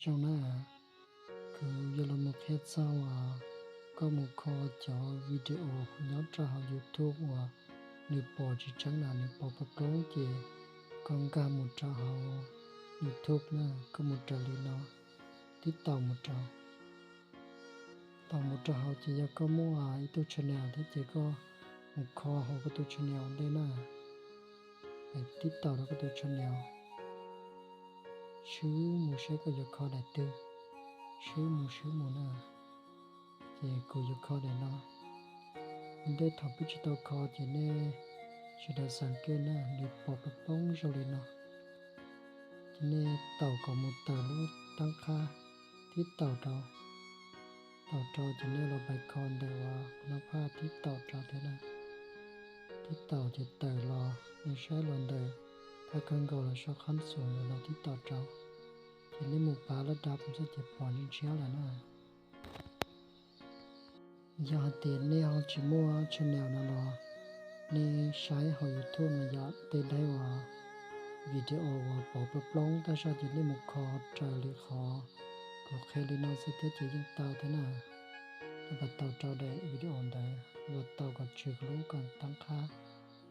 Zoo na, kuv yuav los mus qhia txog uas koj mus kho cov video nyob rau hauv YouTube uas nws pom tsis tseeb na, nws pom plob plob ces koj nkag mus rau hauv YouTube na, koj mus raws li no, tib taus mus rau, taus mus rau hauv ces yog koj muaj ib tug channel thiab ces koj mus kho hauv koj tus channel ua ntej na. Tib taus rau koj tus channel, swb mus saib koj yuav kho daim twg, swb mus swb mus na. Ces kuv yuav kho daim no. Ua ntej thaum peb tsis tau kho ces nej sawv daws xav kev na, nws pom plob plob zoo li no. Ces nej taus kom mus tawm lub tab qhab, tib taus rau. Taus rau ces nej los pais kho ntawm uas kuv nab phaj tib taus rau thiab na. Tib taus ces tawm los, nej saib los ntawm thaj kawg nkaus los sau qhab xoom ntawm no tib taus rau. Ces nej mus pav laj dab mus xwb ces pom ntshiab lawm na. Yog hais tias nej ho tsis muaj channel no los nej saib hauv YouTube no yom, tej daim uas video uas pom plob plob tab zaj ces nej mus kho raws li qhov kuv qhia li no xwb thiab ces yeej tau thiab na. Nej pab taus rau daim video ntawd, los taus kom tswv kuv lub kom tab qhab,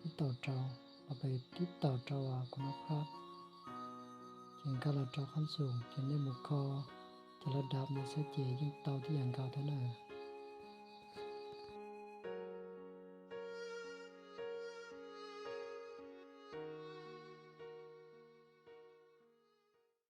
tib taus rau, los pab tib taus rau uas kuv nab phaj. Ces nkag los rau qhab xoom ces nej mus kho cov laj dab mus xwb ces yeej tau tib yam nkaus thiab na.